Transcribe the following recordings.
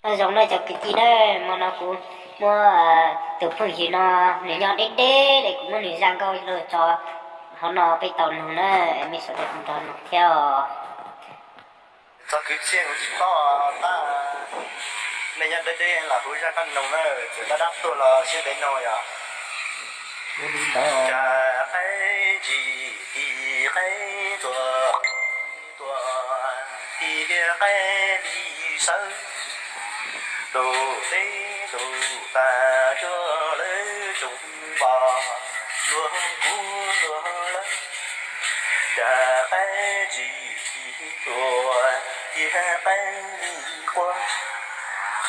Nyob zoo nawb cov kwv tij nawb, hmo no kuv muab tus phooj ywg no, nws nyob deb deb li, kuv muab nws zaj nkauj lus tso hauv no peb tau noog na, mej sawv daws kuj nrog noog thiab os. Txog kwv txhiaj kuv tsis paub tab, nej nyob deb deb los kuv zaj nkauj noog na, txawm dab dab tuaj los siab ntev noog yom. Cas qaib ntsis ti qaib ntxuag, tua ti qaib li sawb, tus teb tus taw cuag lawv tsoom pos, luag kuv luag lawv. Cas qaib ntsis ti tua, ti qaib li quaj,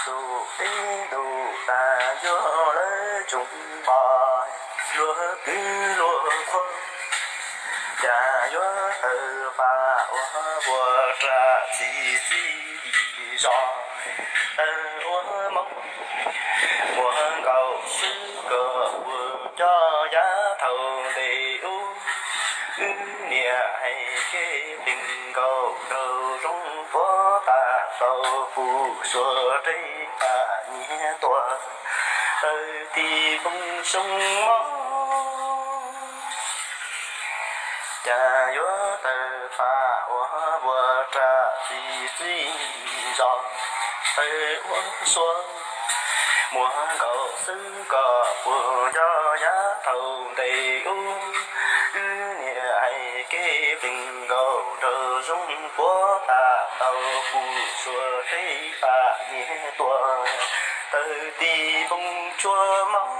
tus teb tus taw cuag lawv tsoom pos, luag kwv luag qhuav. Cas yuav tawg pam ua puas raj txi txi li zos, tawg ua mob, muag nkaus xwb kom puas coj yav thaum ntej ub. Wb niam hais kev pheej nkaus raug zoo puav tas tau puv suav reb pam nyiag tua, tawg ti npoo xyoo mob. Cas yuav tawg pam ua puas raj txi txi zos, tawg ua suav, muag nkaus xwb kom puas coj yav thaum ntej ub. Wb niam hais kev pheej nkaus raug zoo puav tas tau puv suav reb pam nyiag tua, tawg ti npoo tsuag mob.